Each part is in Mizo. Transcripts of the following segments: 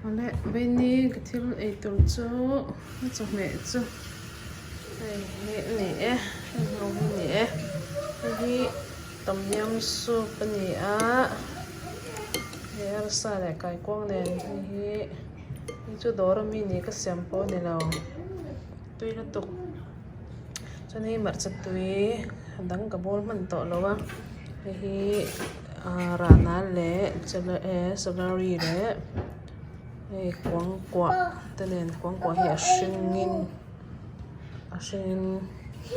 Awle Veni ka thil ei tur chu ka chawhmeh chu hei hi a ni e hei ho hi a ni e hei hi tom yum soup a ni a hei arsa leh kaikuang nen hei hi hei chu dawr ami ni ka siam pawh a ni lo tui lutuk chuan hei hmarcha tui a dang ka bawl hman tawh lo a hei hi ahh rahna leh celery leh hei kuangkuah te nen kuangkuah hi a hringin a hringin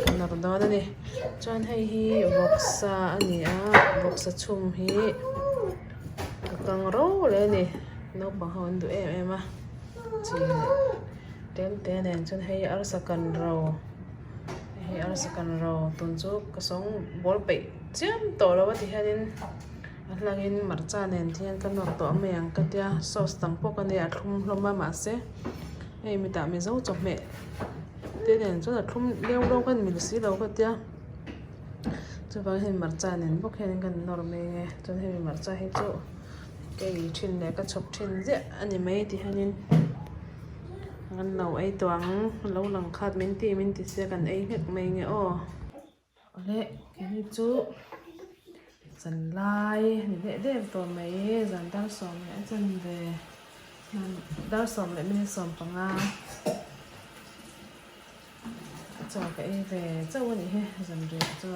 a nawr dawn a ni chuan hei hi vawksa a ni a vawksa chhum hi a kang ro leh a ni naupang ho an duh em em a chi leh tlem te nen chuan hei arsa kan ro hei arsa kan ro tun chu ka sawng bawl peih chiam tawh lo a ti hianin a hlangin hmarcha nen hian ka nawr tawh mai ang ka tia sauce dang pawh ka nei a thlum hlawm a mahse hei mitah mizo chawhmeh te nen chuan a thlum leu leu khan mil si lo ka tia chuvangin hei hmarcha nen bawk hian ka nawr mai ang e chuan hemi hmarcha hi chu ka ei thin leh ka chhawp thin ziah a ni mai ti hianin kan lo ei tawh ang lo lang khat min ti min ti sia kan ei nghek mai nge aw. Awle keini chu zanlai a ni deuh deuh tawh mai zan dar sawm leh a chanve dar sawm leh minute 15 a chaw ka ei ve chauh a nih hi zanriah chu.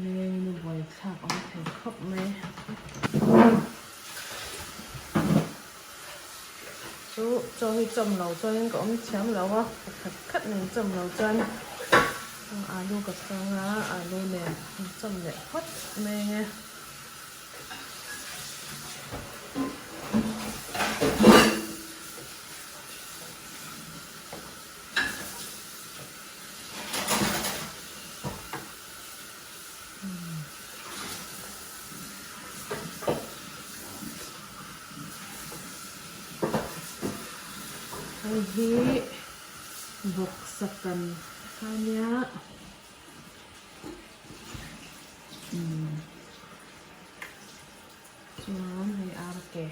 Leng in a buaithlak awm thei khawp mai. Chu chaw hi chawm lo chuanin ka awm thiam lo a, pakhat khat nen chawm lo chuan alu ka chhang a, alu nen an chawm leh phawt mai ang e. Hei hi vawksa kan kha nia umm chuan hei ar ke.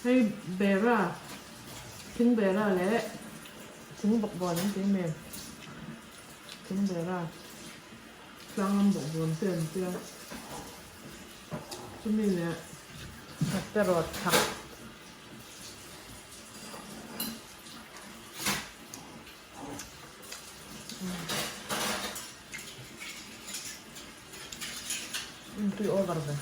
Hei bera thing bera leh thing bawkbawn an tih mai thing bera tlang lam bawkbawn te an tia chumi leh rawt thak. Tui over ve.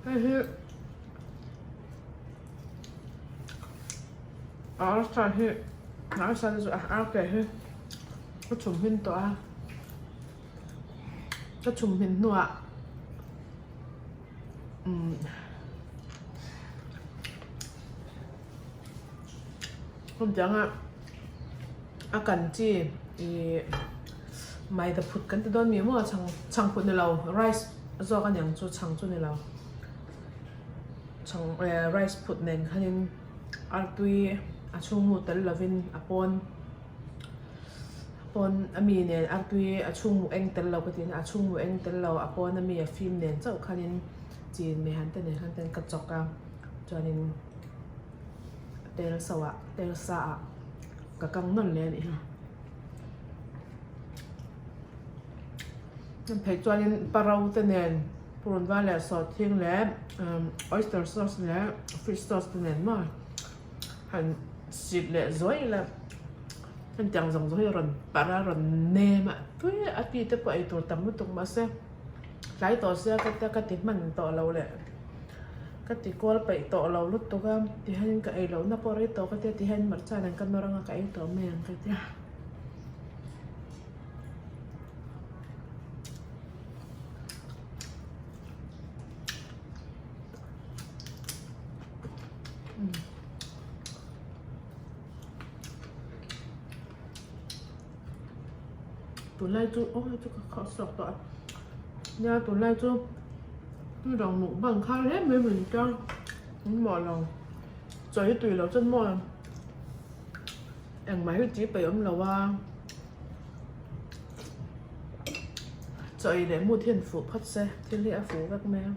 Hei hi arsa hi arsa te chu arke hi ka chhum hmin tawh a ka chhum hmin hnuah umm hetianga a kan chi ih maida phut kan ti dawn mi maw chhang chhang phut ni lo rice zawk a niang chu chhang chu ni lo. Chhang eh rice phut nen khanin artui a chhungmu tel lovin a pawn a pawn a mi nen artui a chhungmu eng tel lo ka tih na a chhungmu eng tel lo a pawn a mi a fim nen chauh khanin chin mei han te nen khan ten ka chawk a chuanin tel so ah tel sa ah ka kang nawn leh a nih hi. Phei chuanin paro te nen purun var leh sawhthing leh oyster sauce leh fish sauce te nen maw han sip leh zuai ila hetiang zawng zawng hi a rawn parh a rawn nem a tui a ti te pawh ei tur tam lutuk mahse tlai tawh sia ka tia ka ti hman tawh lo leh ka ti kual peih tawh lo lutuk a tihianin ka ei lohna pawh rei tawh ka tia tihian hmarcha nen ka nawr anga ka ei tawh mai ang ka tia. Tunlai chu aw hei chu ka khauh chhuak tawh a, nia tunlai chu hmudang mukbang kha hle mai min tia min mawh lo chaw hi tui lo chuan maw engmah hi tih peih awm lo a chaw ei leh mut hian fuh phawt se thil hi a fuh vek mai a.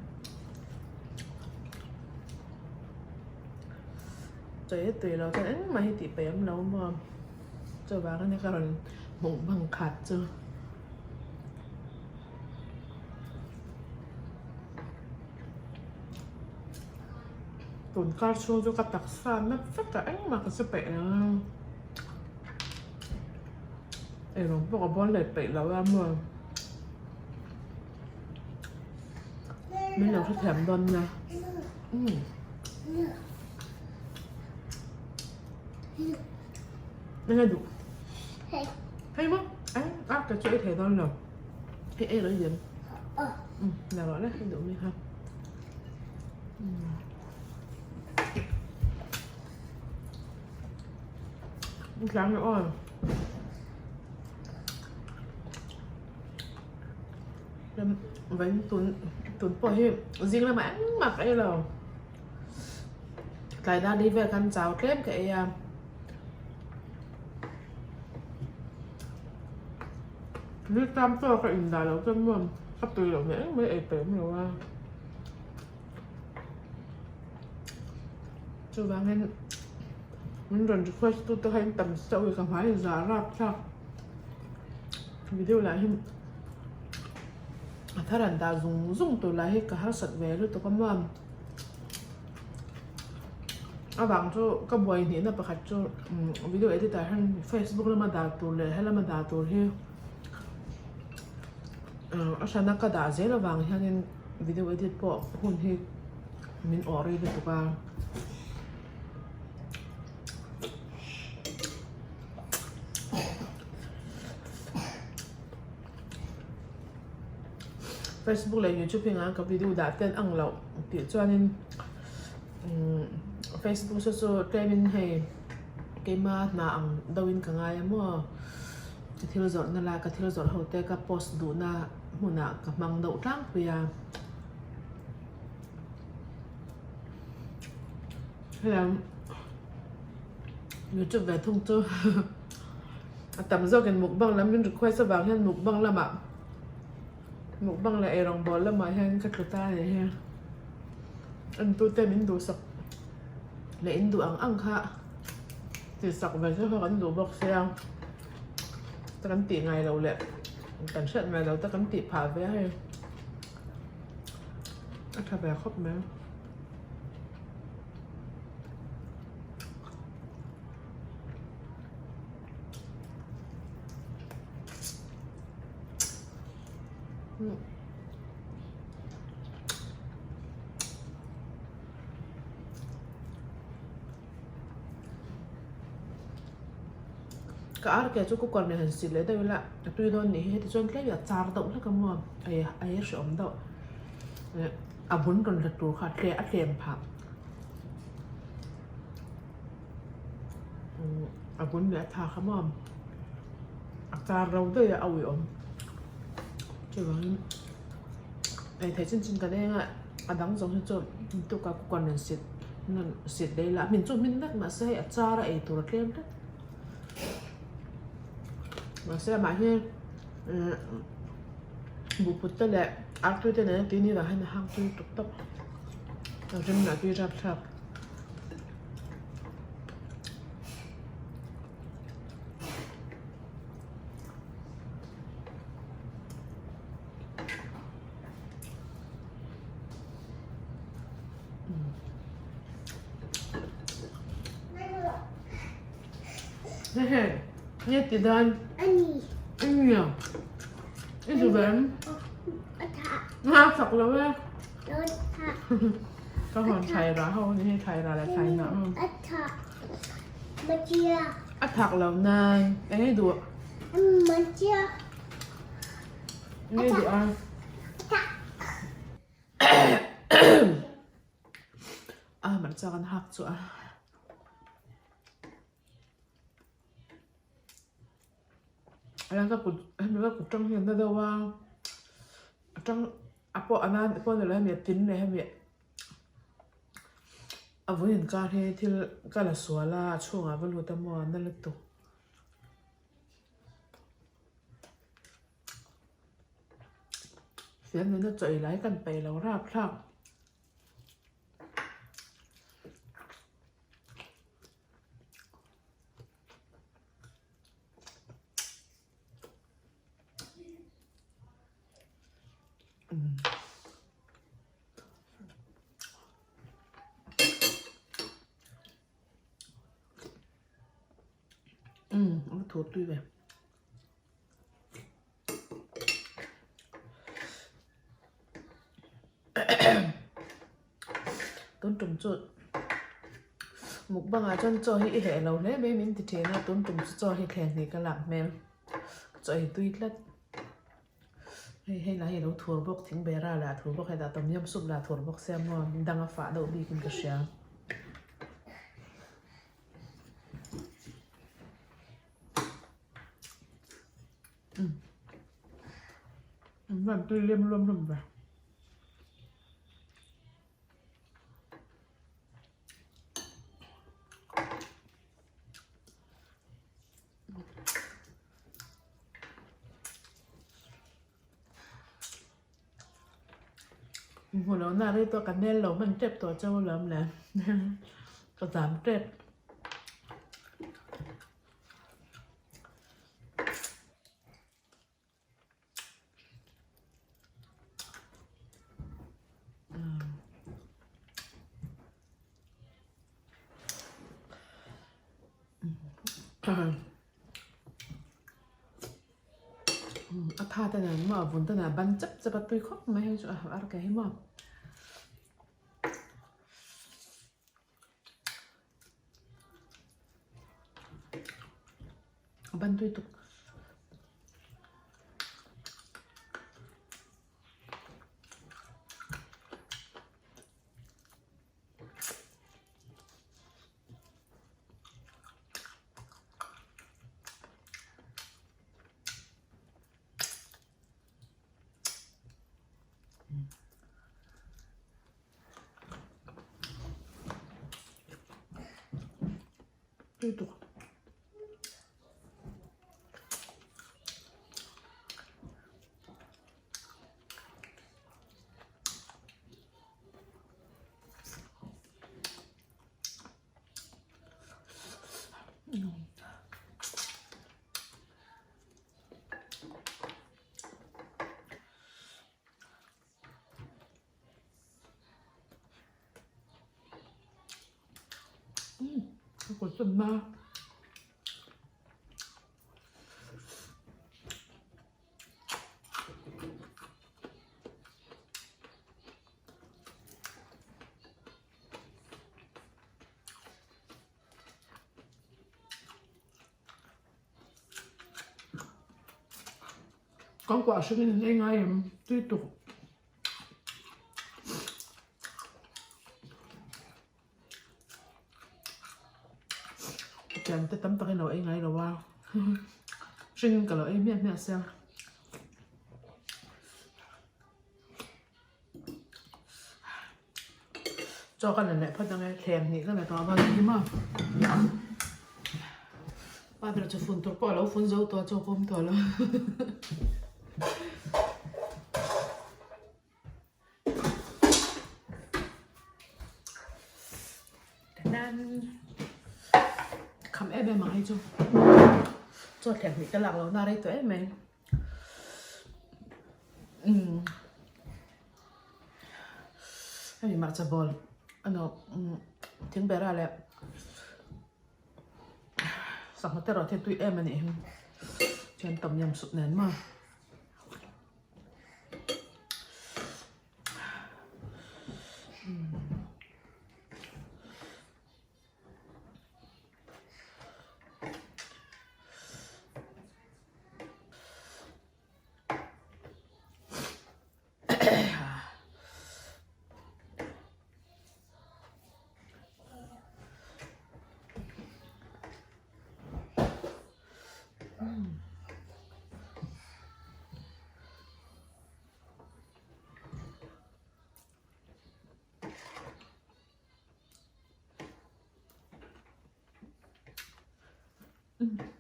Chaw hi tui lo chuan engmah hi tih peih awm lo maw. Chuvang ania ka rawn hmuh bang khat chu. Tun kar chhung chu ka taksa na vek a engmah ka che peih lo a. Eirawng pawh ka bawl leh peih lo a maw. Min lo hrethiam dawn nia. Umm. Eng a duh? Hei maw? Eng a ka chu ei thei dawn lo. Hei ei lo i Um, la rawh le, i duh mi kha. Um. Tlang ni aw. Vain tun tun pawh hi zing lamah engmah ka ei lo. Tlai dar li vel khan chau tlem ka ei a. Ni tam tawk a indah loh chuan nuam ka tui loh hmel mai ei peih awm lo a. Chuvangin min rawn request tu te kha in tam chauh hi ka hmai zah rap thlak. Video lah hi a thar an dah zung zung tur lah hi ka harsat ve lutuk a maw. A vang chu ka buai hnihna pakhat chu video edit ah hian facebook lama dah tur leh helama dah tur hi a hrana ka dah zel avang hianin video edit pawh hun hi min awh rei lutuk a. Facebook leh youtube hi nga ka video dah ten ang loh tih chuanin umm facebook saw chu tlemin hei keima hna ang deuhin ka ngai a maw ka thil zawrhna lai ka thil zawrh ho te ka post duhna hmunah ka hmang deuh tlangpui a hetiang youtube ve thung chu a tam zawkin mukbang lam min request avang hian mukbang lamah mukbang leh eirawngbawl lamah hian ka tlu ta a ni hi entute min duhsak leh in duh ang ang kha tihsak ve chu kha kan duh bawk sia kan tih ngai loh leh kan hriat ngai loh te kan tih phah ve a hei a tha ve khawp mai. Ka ar ke chu cooker nen han sil leh deuh ila a tui dawn nih hi heti chuan tlem a char deuh hlek a maw ei a hrehawm deuh a bun rawn la tur kha a tlem phah. A bun leh a tha kha maw a char ro daih a a uiawm chuvangin ei theih chin chin kan eng a a dang zawng hi chu tukah cooker nen sit sit daih ila a hmin chu a hmin vek mahse hei a char a ei tur a tlem tlat mahse amah hi buhput te leh artui te nen a tui ni vang hian a hang tui tuk tawp a rim lah tui rapthlak. Nge ti dan? Ani. Ani à? I duh ve em? A tha. A chak lo e. A tha. Ka hawn thlai rah ho ni hei thlai rah leh thlai hnah ho. A tha. Machia. A thak lo nan. Eng i duh? Machia. Eng i duh a? Tha. A hmarcha kan hak chu a. Ka kut hemi ka kut tang hian na deuh a a tang a pawh a nan pawh a ni lo hemi a tin leh hemi a vun inkar hi thil ka la sual a a chhungah va lut a maw a na lutuk. Fian nena chaw ei lai kan peih lo rapthlak. Umm a va thui ve. Tun tum chu mukbang ah chuan chaw hi i heh lo hle mai min ti thin a tun tum chu chaw hi thleng hnih ka lak hmel chaw hi tui tlat hei hei lah hi alo thur bawk thing bera lah a thur bawk hetah tom yum soup lah a thur bawk sia maw dang a fah deuh bik in ka hria. An tui lem luam hlawm ve. Hmuh loh na rei tawh ka nel lo hman tep tawh chauh alawm le ka zam tep. A tha te nen maw a vun te nen a ban chep chep a tui khawp mai hei chu a arke hi maw. A ban tui tuk. Tui tuk. Ka kut chu na. Kan kuah hringin an ei ngai em tui tuk. Thian te tam takin lo ei ngai lo a hringin ka lo ei hmiah hmiah sia. Chaw ka la leh phawt ang e, thleng hnih ka la tawh avang hi maw. Pa ber chu fun tur pawh a lo fun zo tawh a chaw pawh a awm tawh lo. Kham em em ang hei chu chaw thleng hnih ka lak loh na rei tawh em mai. Umm hemi hmarcha bawl ano umm thingbera leh sangha te erawh hi a tui em a nih hi chuan tom yum soup nen maw.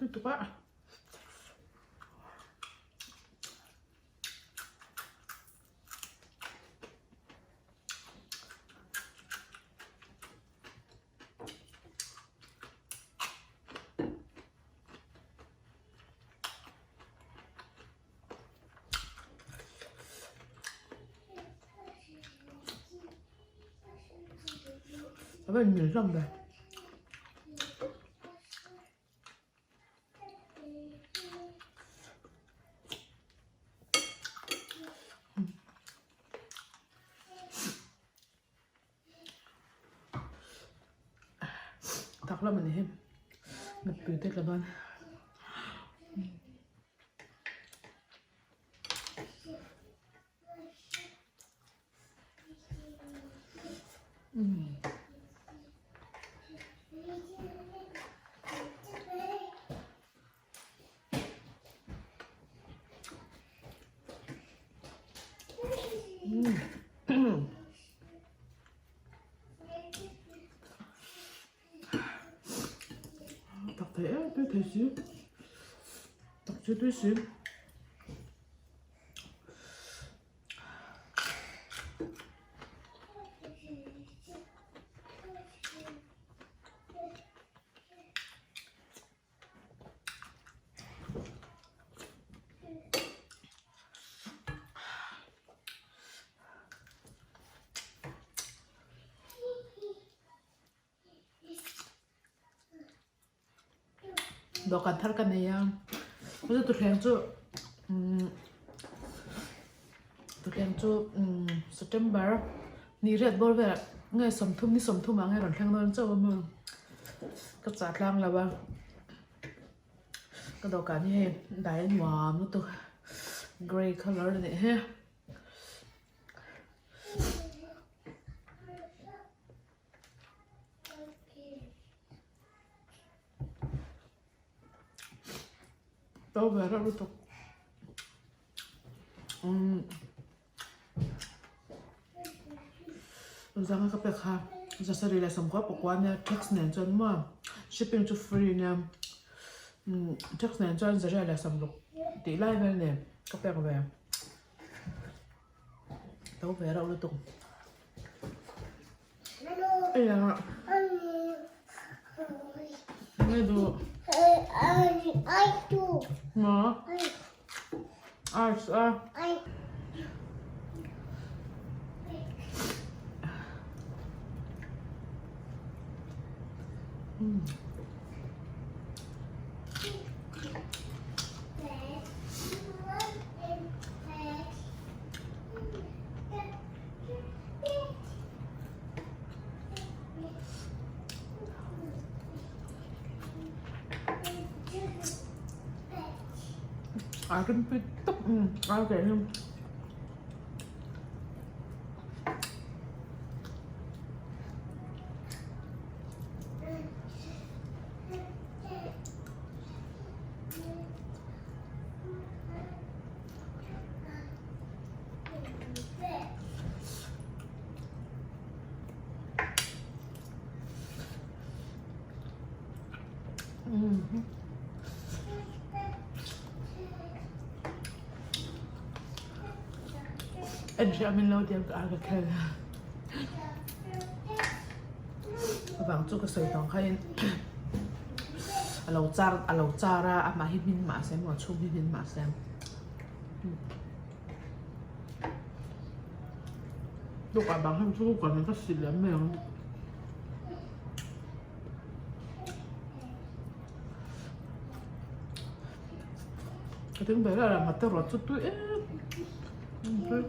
Lutuk a. A va inmil hlawm ve. Tak lam a ni hi mittui te tla dawn. Tak thei em tui thei si tak chu tui si. Dawhkan thar ka nei a chu thutthleng chu umm thutthleng chu umm September ni riat bawr velah nge sawmthum ni sawmthum ah nge rawn thleng dawn chauh a maw ka chah tlang lo a ka dawhkan hi hei dai a nuam lutuk grey colour a nih hi. To ve reuh lutuk umm zanga ka pek kha zasarih leh sawmkua pakua nia tax nen chuan maw shipping chu free nia umm tax nen chuan zariah leh sawmruk tih lai vel nen ka pek ve. To ve reuh lutuk. Aya. Ngai du. Ma. Arts a. Mm. A rim pui tawp a keh hi. En hriat min lo diam ka ar ka khel avang chu ka sawi tawng kha in a lo char a lo char a amah hi hmin mahse maw a chhung hi hmin mahse. Tukah bang heng chu kan ka si lem mai ang. Ka ding ber a nghat te rawt chu tui em em.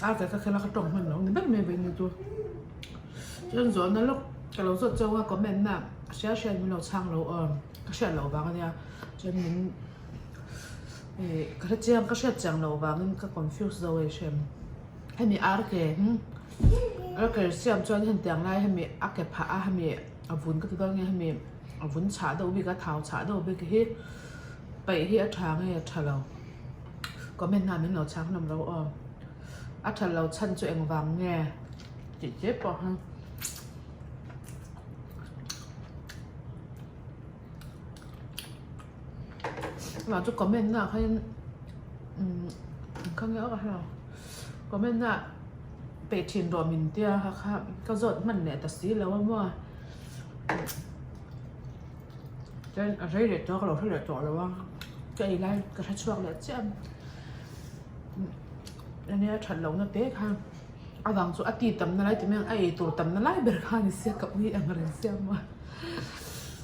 Ar ke ka khel a ka tawng hman lo ni ber mai vawiin ni chu. Chuan zawhna lawk ka lo zawt chauh a comment na a hria hriat min lo chhang lo aw ka hriat loh vang ania chuan min ih ka hre chiang ka hriat chiang loh vangin ka confuse zo a i hrem. Hemi ar ke ar ke siam chuan hetiang lai hemi a ke phah a hemi a vun ka ti dawn nge hemi a vun chhah deuh bik a thau chhah deuh bik hi paih hi a tha nge a tha lo. Comment hna min lo chhang hlawm lo aw. A that lo chhan chu engvang nge tih te pawh khan Amah chu comment na khan umm kha nge awk a hlo comment na peih thin rawh min tia kha kha ka zawt hman leh ta si lo a maw Chuan a rei leh tawh a ka lo hre leh tawh lo a ka ei lai ka hre chhuak leh chiah a nia that lohna te kha a vang chu a ti tamna lai ti mai ang a ei tur tamna lai ber kha a ni sia ka ui ang reng sia maw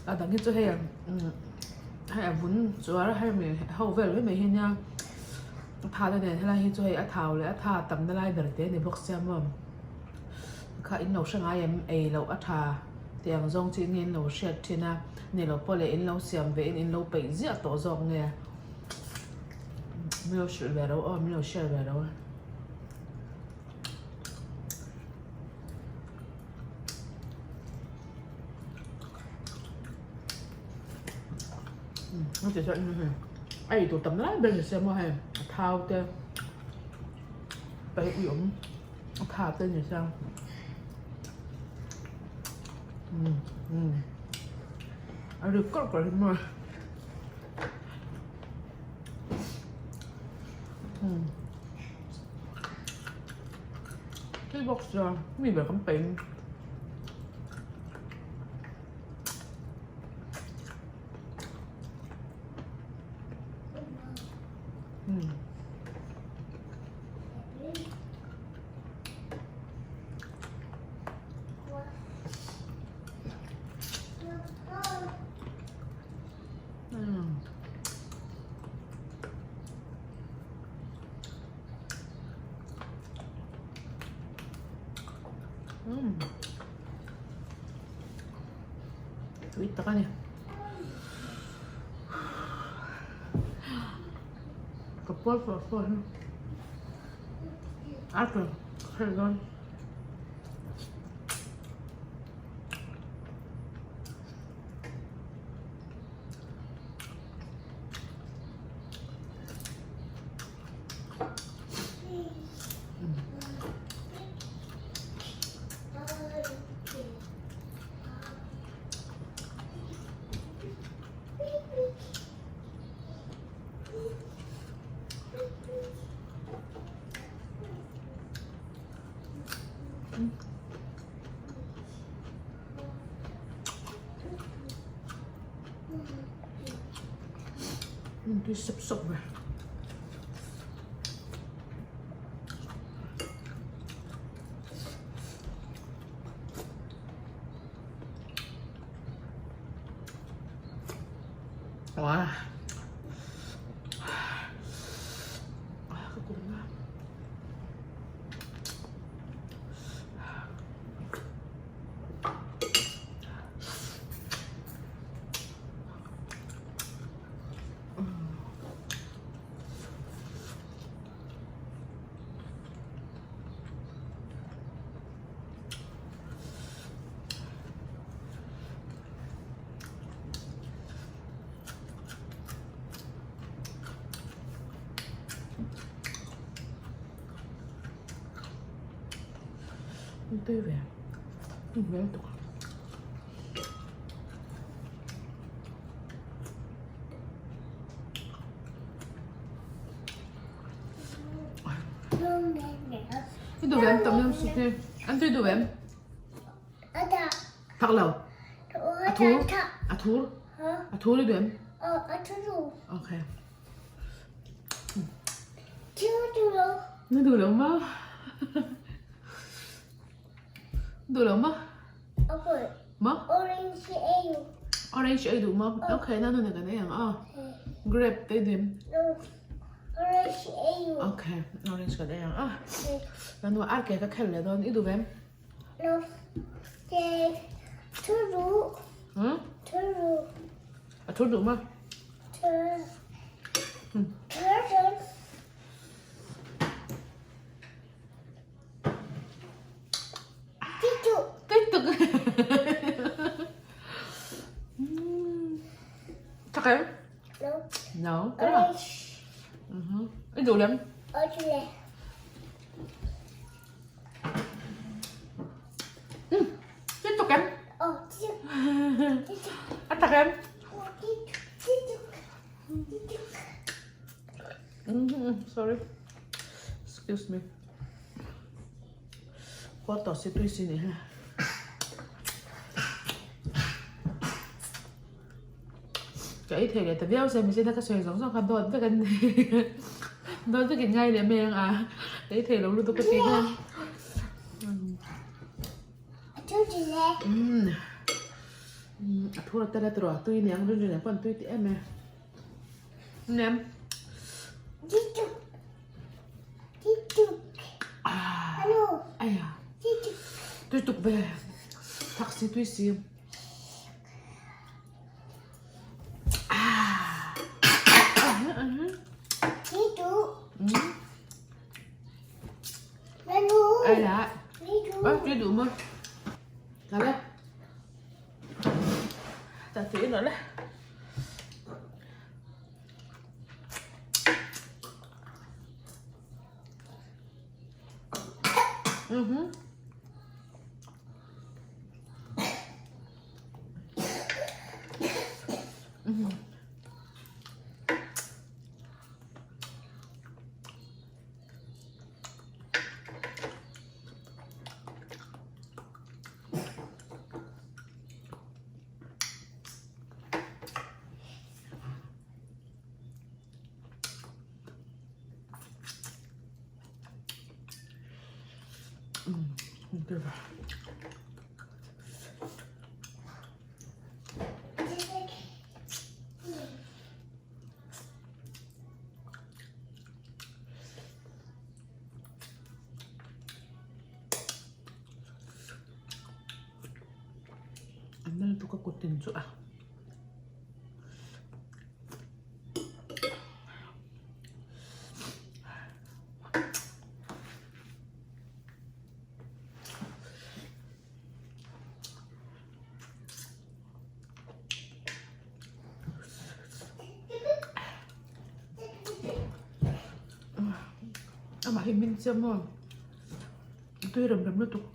a dang hi chu hei hei a vun chuar a hei mi ho vel mai mai hi nia a tha te nen helai hi chu hei a thau leh a tha tamna lai ber te a ni bawk sia maw kha in lo hre ngai em ei loh a tha. Tih ang zawng chi nge in lo hriat thin a, ni lo pawh leh in lo siam ve in in lo peih ziah tawh zawk nge min lo hrilh ve lo aw min lo share ve lo a. Heti chuan hei a ei tur tam lai ber ni se maw hei a thau te paih ui awm a tha te ni se. A ri kawrh kawrh hi maw Thil bawk sia mi ber kan peih Tui tak a ni. Ka puar fawh fawh hi. A tui hei dawn. Tui sep sawp ve. Wow. Ka kum na. Tui ve tui hmel tuk I duh em tom yum soup hi an tui duh em thak lo a thur a thur a thur i duh em okay Na duh lo maw duh lo maw maw orange ei duh maw okay na nu nen kan ei ang aw grape te i duh em. Orange ei u. Okay, orange kan ei ang a. Ka nu ar ke ka khel leh dawn i duh vem? No. Ke thuru. Hmm? Thuru. A thur duh ma? Thur. Thur thur. Tituk. Tituk. Thak em? No. No. Cái đó. Uh-huh. I duh lem? Okay. Tituk em? Oh, tituk. Tituk. A thak em? Oh, tituk. Tituk. Tituk. Sorry. Excuse me. Khua tawh si tui si nih hi. Ka ei thei leh ta viau se mihring ka sawi zawng zawng kha dawt vek an ni. Dawt vek in ngai leh mai ang a. Ka ei thei lo lutuk ka tih khan. Umm a thur a tel a tiraw tui nen rin rin ah pawh an tui teh em e. Nem. Aya. Tui tuk ve. Thak si tui si. Ai la. Ơ, tui duh maw? Ngale. Ta tui nữa đấy. Uh-huh. An nal tuk a kut in chu a. Amah hi min chiam maw tui rem rem lutuk.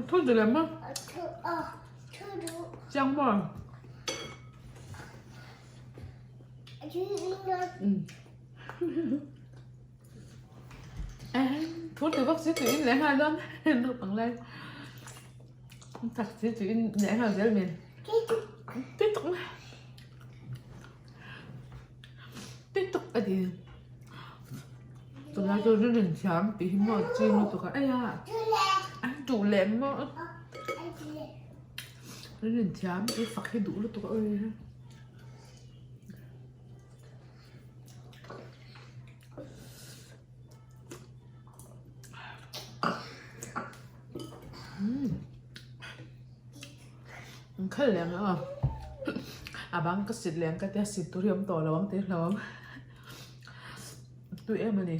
Thu duh lem a? Chiang maw? Thu duh vak si tui in leh nghal dawn naupang lai tak si tui in leh nghal zel min. Tui tuk mai. Tui tuk a ti. Tunlai chu rin rin thiam tih hi maw ching lutuk a eia a duh leh maw rin rin thiam tih fak hi duh lutuk a ui. An khal leh ang aw a bang ka sit leh ang ka tia sit tur hi awm tawh lo ang tih hlauh ang tui em a ni.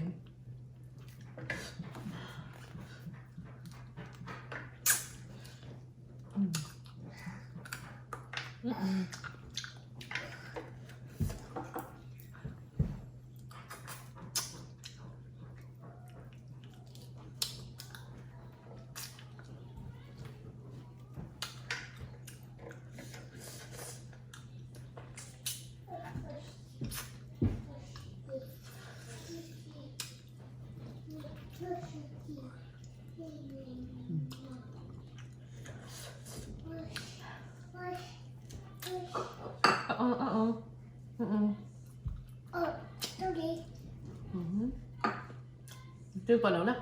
Tui pawh lo la.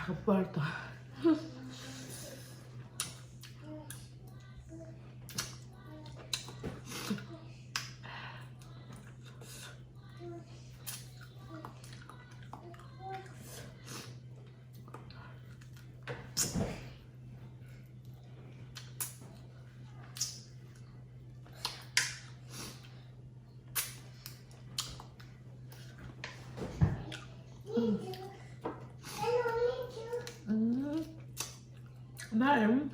Ka puar tawh. Na em.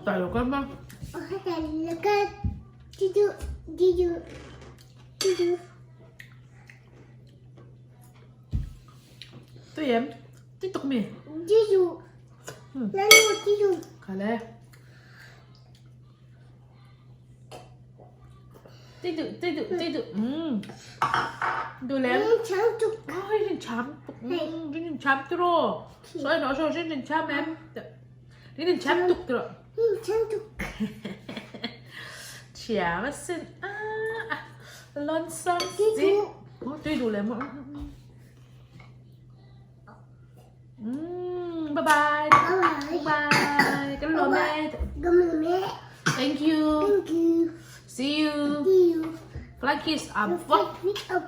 Tại được không? Tui em? Tui tuk mi? Khale. Tui duh, tui duh, tui duh. Umm. Duh lem. Oi, rin cham tuk. Rin cham tiro. Soi nó rồi rin cham em. Rin cham tuk tiro. Thiam a sin a lonesome si. Tui duh lem. Umm bye bye. Bye bye. Kan lawm e. Thank you. Thank you. See you. See you. Fly kiss up. Fly kiss up.